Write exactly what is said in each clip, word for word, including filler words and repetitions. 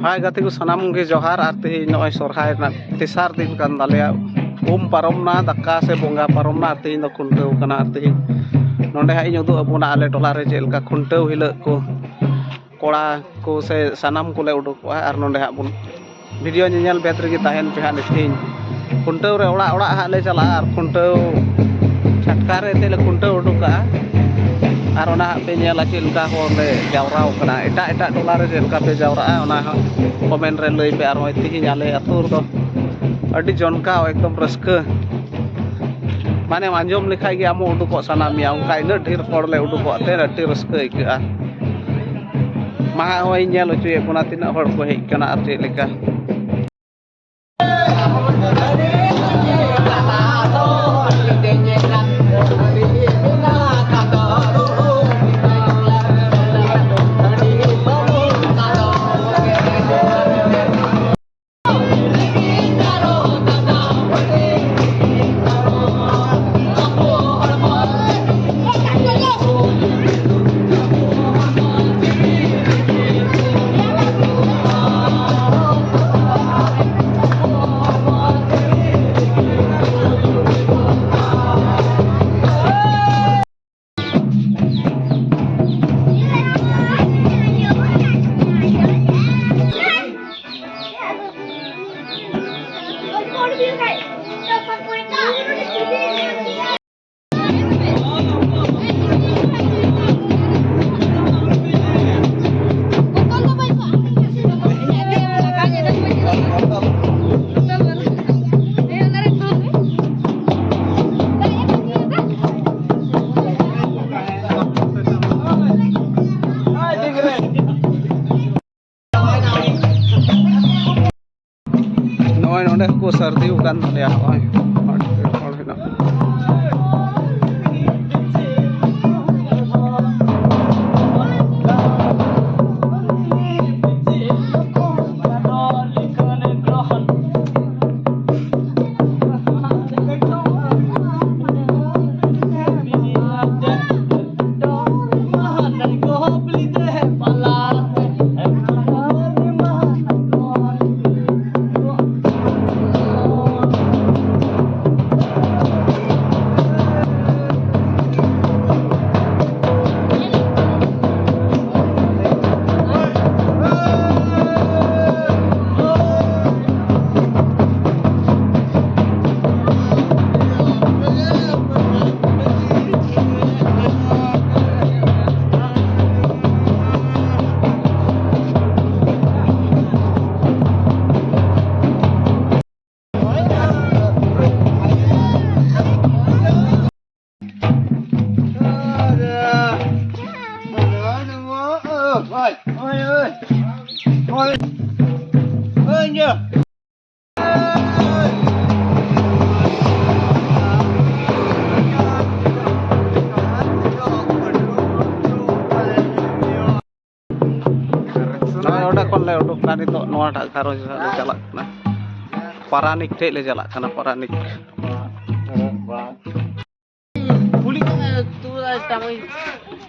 ᱦᱟᱭ ᱜᱟᱛᱮ ᱠᱚ, ᱥᱟᱱᱟᱢ ᱜᱮ ᱡᱚᱦᱟᱨ᱾ ᱟᱨ ᱛᱮᱦᱮᱧ ᱱᱚᱜᱼᱚᱭ ᱥᱚᱨᱦᱟᱭ ᱨᱮᱱᱟᱜ ᱛᱮᱥᱟᱨ ᱫᱤᱱ ᱠᱟᱱ ᱛᱟᱞᱮᱭᱟ᱾ ᱩᱢ ᱯᱟᱨᱚᱢᱱᱟ, ᱫᱟᱠᱟ ᱥᱮ ᱵᱚᱸᱜᱟ ᱯᱟᱨᱚᱢᱱᱟ, ᱟᱨ ᱛᱮᱦᱮᱧ ᱫᱚ ᱠᱷᱩᱱᱴᱟᱹᱣ ᱠᱟᱱᱟ᱾ ᱟᱨ ᱛᱮᱦᱮᱧ ᱱᱚᱸᱰᱮ ᱦᱟᱸᱜ ᱤᱧ ᱩᱫᱩᱜ ᱟᱵᱚᱱᱟ ᱟᱞᱮ ᱴᱚᱞᱟ ᱨᱮ ᱪᱮᱫ ᱞᱮᱠᱟ ᱠᱷᱩᱱᱴᱟᱹᱣ ᱦᱤᱞᱳᱜ ᱠᱚ ᱠᱚᱲᱟ ᱠᱚ ᱥᱮ ᱥᱟᱱᱟᱢ ᱠᱚᱞᱮ ᱩᱰᱩᱠᱚᱜᱼᱟ᱾ ᱟᱨ ᱱᱚᱸᱰᱮ ᱦᱟᱸᱜ ᱵᱚᱱ ᱵᱷᱤᱰᱤᱭᱳ ᱧᱮᱧᱮᱞ ᱵᱮᱫ ᱨᱮᱜᱮ ᱛᱟᱦᱮᱱ ᱯᱮ ᱦᱟᱸᱜ᱾ ᱱᱤᱛ ᱛᱮᱦᱮᱧ ᱠᱷᱩᱱᱴᱟᱹᱣ ᱨᱮ ᱚᱲᱟᱜ ᱚᱲᱟᱜ ᱦᱟᱸᱜ ᱞᱮ ᱪᱟᱞᱟᱜᱼᱟ ᱟᱨ ᱠᱷᱩᱱᱴᱟᱹᱣ ᱪᱷᱟᱴᱠᱟ ᱨᱮ ᱮᱱᱛᱮᱫ ᱞᱮ ᱠᱷᱩᱱᱴᱟᱹᱣ ᱩᱰᱩᱠᱟᱜᱼᱟ᱾ ᱟᱨ ᱚᱱᱟ ᱦᱟᱸᱜ ᱯᱮ ᱧᱮᱞᱟ ᱪᱮᱫ ᱞᱮᱠᱟ ᱦᱚᱲ ᱞᱮ ᱡᱟᱣᱨᱟᱣ ᱠᱟᱱᱟ, ᱮᱴᱟᱜ ᱮᱴᱟᱜ ᱴᱚᱞᱟ ᱨᱮ ᱪᱮᱫ ᱞᱮᱠᱟ ᱯᱮ ᱡᱟᱣᱨᱟᱜᱼᱟ ᱚᱱᱟ ᱦᱟᱸᱜ ᱠᱚᱢᱮᱱᱴ ᱨᱮ ᱞᱟᱹᱭ ᱯᱮ᱾ ᱟᱨ ᱱᱚᱜᱼᱚᱭ ᱛᱮᱦᱮᱧ ᱟᱞᱮ ᱟᱹᱛᱩ ᱨᱮᱫᱚ ᱟᱹᱰᱤ ᱡᱚᱱᱠᱟᱣ, ᱮᱠᱫᱚᱢ ᱨᱟᱹᱥᱠᱟᱹ, ᱢᱟᱱᱮᱢ ᱟᱸᱡᱚᱢ ᱞᱮᱠᱷᱟᱡ ᱜᱮ ᱟᱢ ᱦᱚᱸ ᱩᱰᱩᱠᱚᱜ ᱥᱟᱱᱟ ᱢᱮᱭᱟ, ᱚᱱᱠᱟ ᱤᱱᱟᱹᱜ ᱰᱷᱮᱨ ᱦᱚᱲ ᱞᱮ ᱩᱰᱩᱠᱚᱜ ᱛᱮ ᱟᱹᱰᱤ ᱨᱟᱹᱥᱠᱟᱹ ᱟᱹᱭᱠᱟᱹᱜᱼᱟ᱾ ᱢᱟ ᱦᱟᱸᱜ ᱦᱚᱸᱜᱼᱚᱭ ᱤᱧ ᱧᱮᱞ ᱦᱚᱪᱚᱭᱮᱫ ᱵᱚᱱᱟ ᱛᱤᱱᱟᱹᱜ ᱦᱚᱲ ᱠᱚ ᱦᱮᱡ ᱠᱟᱱᱟ ᱟᱨ ᱪᱮᱫ ᱞᱮᱠᱟ᱾ ᱱᱚᱜᱼᱚᱭ ᱱᱚᱸᱰᱮ ᱦᱚᱸᱠᱚ ᱥᱟᱹᱨᱫᱤ ᱟᱠᱟᱱ ᱛᱟᱞᱮᱭᱟ᱾ ᱱᱚᱜᱼᱚᱭ ᱟᱹᱰᱤ ᱰᱷᱮᱨ ᱦᱚᱲ ᱦᱮᱱᱟᱜ ᱠᱚᱣᱟ᱾ ᱦᱳᱭ᱾ ᱦᱳᱭ, ᱤᱧ ᱜᱮ᱾ ᱱᱚᱜᱼᱚᱭ ᱚᱸᱰᱮ ᱠᱷᱚᱱ ᱞᱮ ᱩᱰᱩᱠ ᱮᱱᱟ, ᱱᱤᱛᱚᱜ ᱱᱚᱣᱟᱴᱟᱜ ᱜᱷᱟᱨᱚᱸᱡᱽ ᱨᱮ ᱞᱮ ᱪᱟᱞᱟᱜ ᱠᱟᱱᱟ᱾ ᱯᱟᱨᱟᱱᱤᱠ ᱴᱷᱮᱡ ᱞᱮ ᱪᱟᱞᱟᱜ ᱠᱟᱱᱟ, ᱯᱟᱨᱟᱱᱤᱠ᱾ ᱠᱩᱞᱤ ᱠᱚᱢᱮ, ᱛᱩ ᱫᱟᱭ ᱛᱟᱢᱟᱹᱧ᱾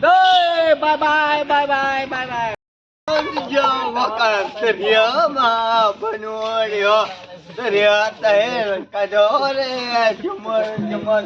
ᱫᱟᱹᱭ, bye bye, bye bye, bye bye. ᱡᱚᱢ ᱟᱠᱟᱫ ᱛᱟᱹᱨᱭᱟᱹ ᱢᱟ ᱵᱟᱹᱱᱩᱜ ᱨᱮᱦᱚᱸ, ᱛᱟᱹᱨᱭᱟᱹ ᱛᱟᱦᱮᱸ ᱞᱮᱱᱠᱷᱟᱱ ᱫᱚ ᱨᱮ ᱡᱩᱢᱟᱹᱲ ᱡᱩᱢᱟᱹᱲ᱾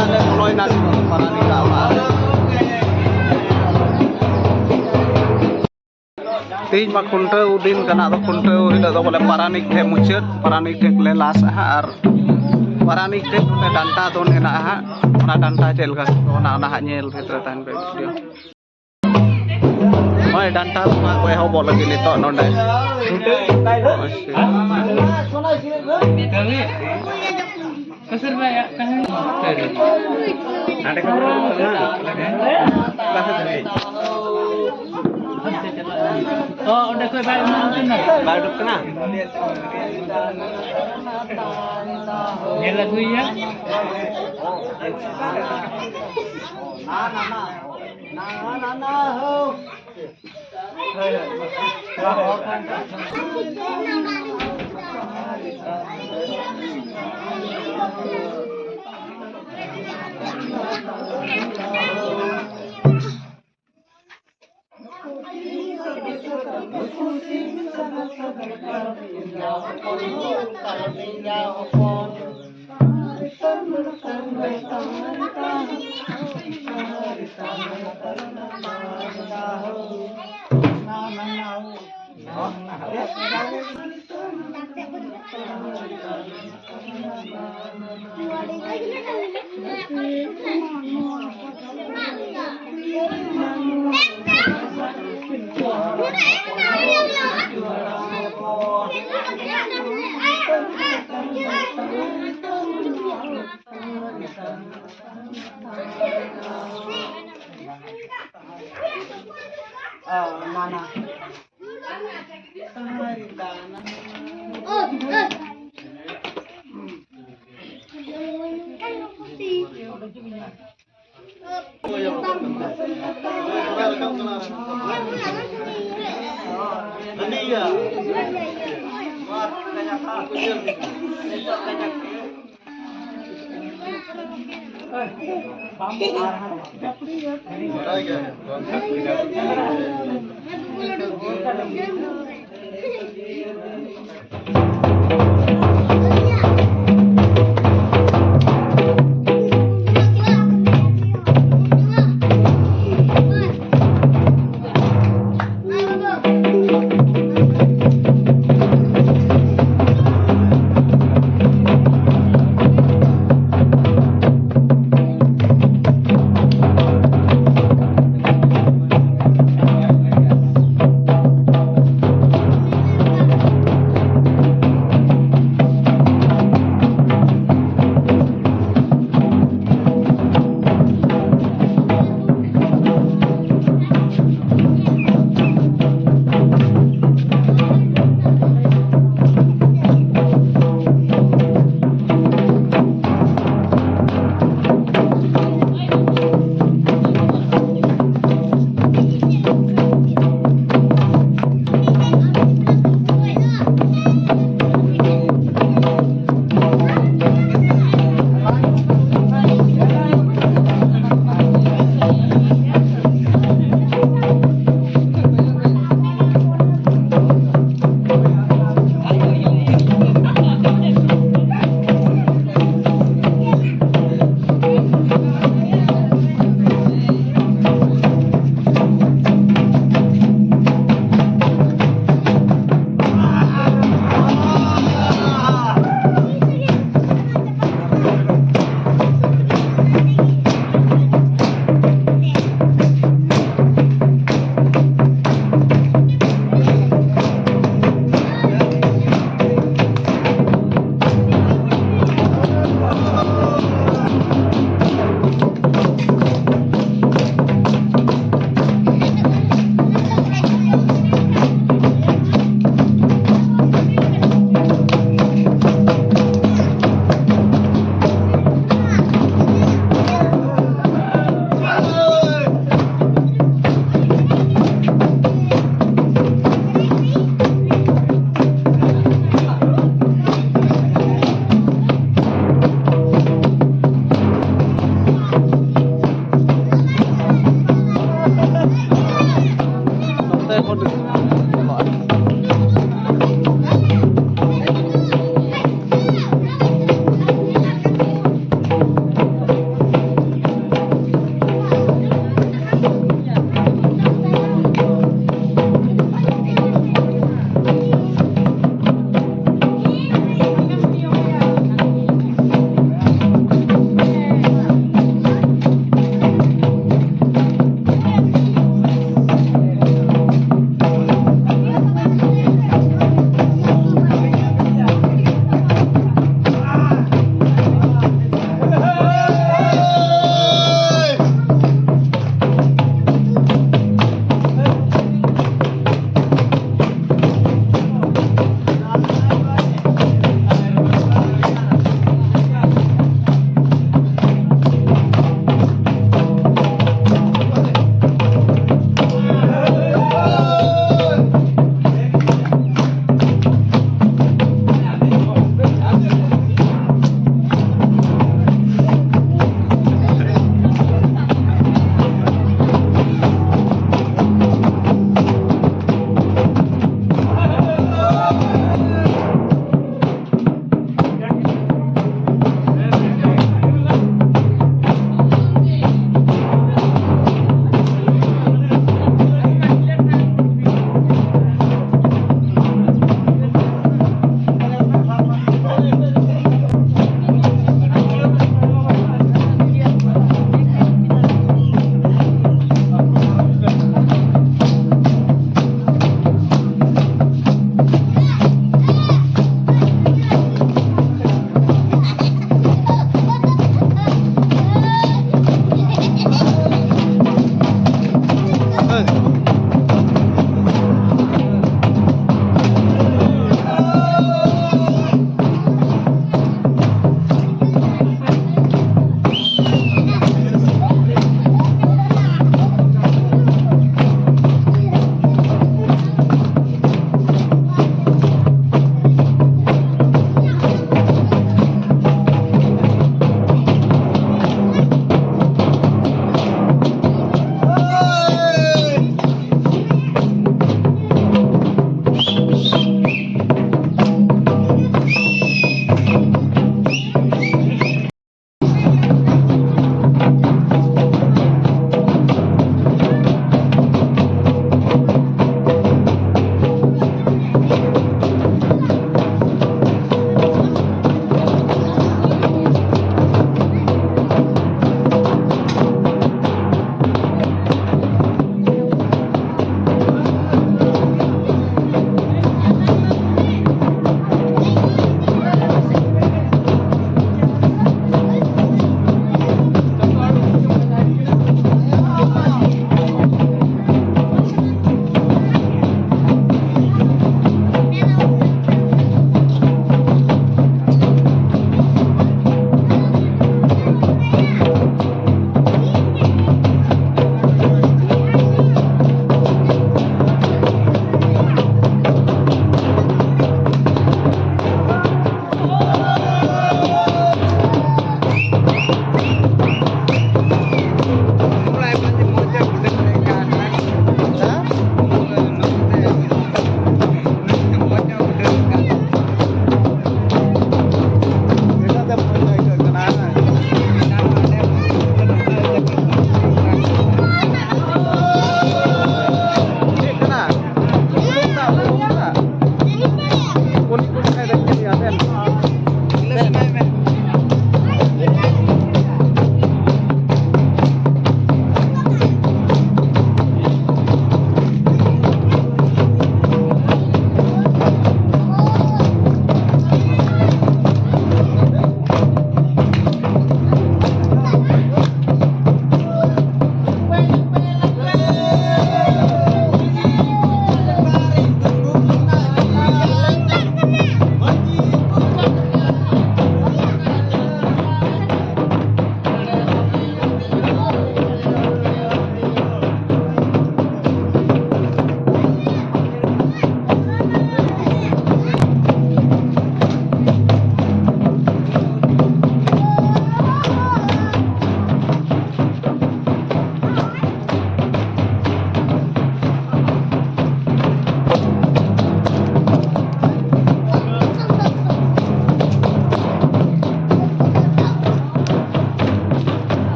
ᱟᱞᱮ ᱵᱚᱞᱚᱭᱮᱱᱟ ᱱᱤᱛᱚᱜ ᱯᱟᱨᱟᱱᱤᱠ ᱟᱜ ᱚᱲᱟᱜ ᱨᱮ᱾ ᱛᱮᱦᱮᱧ ᱢᱟ ᱠᱷᱩᱱᱴᱟᱹᱣ ᱫᱤᱱ ᱠᱟᱱᱟ, ᱟᱫᱚ ᱠᱷᱩᱱᱴᱟᱹᱣ ᱦᱤᱞᱳᱜ ᱫᱚ ᱵᱚᱞᱮ ᱯᱟᱨᱟᱱᱤᱠ ᱴᱷᱮᱱ ᱢᱩᱪᱟᱹᱫ, ᱯᱟᱨᱟᱱᱤᱠ ᱴᱷᱮᱱ ᱞᱮ ᱞᱟᱥᱟ ᱦᱟᱸᱜ, ᱟᱨ ᱯᱟᱨᱟᱱᱤᱠ ᱴᱷᱮᱱ ᱚᱸᱰᱮ ᱰᱟᱱᱴᱟ ᱫᱚᱱ ᱦᱮᱱᱟᱜᱼᱟ ᱦᱟᱸᱜ᱾ ᱚᱱᱟ ᱰᱟᱱᱴᱟ ᱪᱮᱫ ᱞᱮᱠᱟ ᱠᱚ ᱫᱚᱱᱟ, ᱚᱱᱟ ᱦᱟᱸᱜ ᱧᱮᱞ ᱵᱷᱤᱛᱨᱤ ᱛᱟᱦᱮᱱ ᱯᱮ ᱵᱷᱤᱰᱤᱭᱳ᱾ ᱦᱳᱭ, ᱰᱟᱱᱴᱟ ᱫᱚᱱ ᱠᱚ ᱮᱦᱚᱵᱚᱜ ᱞᱟᱹᱜᱤᱫ ᱱᱤᱛᱚᱜ ᱱᱚᱰᱮ᱾ ᱠᱟᱹᱢᱤ? ᱠᱟᱹᱥᱩᱨ ᱵᱟᱭ ᱟᱜ ᱛᱟᱦᱮᱸ᱾ ᱦᱟᱸᱰᱮ ᱠᱷᱚᱱ ᱚᱠᱟ ᱥᱮᱫ ᱫᱷᱟᱹᱵᱤᱡ? ᱚ, ᱚᱸᱰᱮ ᱠᱷᱚᱡ ᱵᱟᱭ ᱩᱰᱩᱠ ᱠᱟᱱᱟ᱾ ᱵᱟᱭ ᱩᱰᱩᱠ ᱠᱟᱱᱟ? ᱧᱮᱞ ᱟᱹᱜᱩᱭᱮᱭᱟ᱾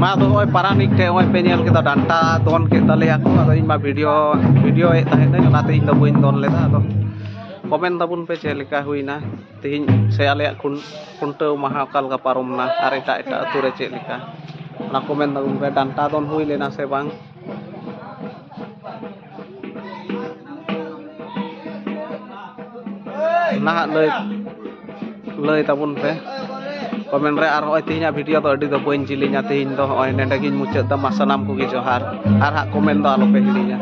ᱢᱟ ᱟᱫᱚ ᱱᱚᱜᱼᱚᱭ ᱯᱟᱨᱟᱱᱤᱠ ᱴᱷᱮᱡ ᱱᱚᱜᱼᱚᱭ ᱯᱮ ᱧᱮᱞ ᱠᱮᱫᱟ, ᱰᱟᱱᱴᱟ ᱫᱚᱱ ᱠᱮᱫ ᱛᱟᱞᱮᱭᱟ ᱠᱚ᱾ ᱟᱫᱚ ᱤᱧ ᱢᱟ ᱵᱷᱤᱰᱤᱭᱳ ᱵᱷᱤᱰᱤᱭᱳᱭᱮᱫ ᱛᱟᱦᱮᱸᱫᱟᱹᱧ, ᱚᱱᱟᱛᱮ ᱤᱧ ᱫᱚ ᱵᱟᱹᱧ ᱫᱚᱱ ᱞᱮᱫᱟ᱾ ᱟᱫᱚ ᱠᱚᱢᱮᱱ ᱛᱟᱵᱚᱱ ᱯᱮ ᱪᱮᱫ ᱞᱮᱠᱟ ᱦᱩᱭᱱᱟ ᱛᱮᱦᱮᱧ, ᱥᱮ ᱟᱞᱮᱭᱟᱜ ᱠᱷᱩᱱ ᱠᱷᱩᱱᱴᱟᱹᱣ ᱢᱟᱦᱟ ᱚᱠᱟ ᱞᱮᱠᱟ ᱯᱟᱨᱚᱢᱱᱟ, ᱟᱨ ᱮᱴᱟᱜ ᱮᱴᱟᱜ ᱟᱹᱛᱩ ᱨᱮ ᱪᱮᱫ ᱞᱮᱠᱟ, ᱚᱱᱟ ᱠᱚᱢᱮᱱ ᱛᱟᱵᱚᱱ ᱯᱮ᱾ ᱰᱟᱱᱴᱟ ᱫᱚᱱ ᱦᱩᱭ ᱞᱮᱱᱟ ᱥᱮ ᱵᱟᱝ? ᱱᱟᱦᱟᱜ ᱞᱟᱹᱭ ᱞᱟᱹᱭ ᱛᱟᱵᱚᱱ ᱯᱮ ᱠᱚᱢᱮᱱ ᱨᱮ᱾ ᱟᱨ ᱱᱚᱜᱼᱚᱭ ᱛᱮᱦᱮᱧᱟᱜ ᱵᱷᱤᱰᱤᱭᱳ ᱫᱚ ᱟᱹᱰᱤ ᱫᱚ ᱵᱟᱹᱧ ᱡᱤᱞᱤᱧᱟ, ᱛᱮᱦᱮᱧ ᱫᱚ ᱱᱚᱜᱼᱚᱭ ᱱᱚᱸᱰᱮ ᱜᱤᱧ ᱢᱩᱪᱟᱹᱫ ᱫᱟ᱾ ᱢᱟ ᱥᱟᱱᱟᱢ ᱠᱚᱜᱮ ᱡᱚᱦᱟᱨ, ᱟᱨ ᱦᱟᱸᱜ ᱠᱚᱢᱮᱱ ᱫᱚ ᱟᱞᱚᱯᱮ ᱦᱤᱲᱤᱧᱟ᱾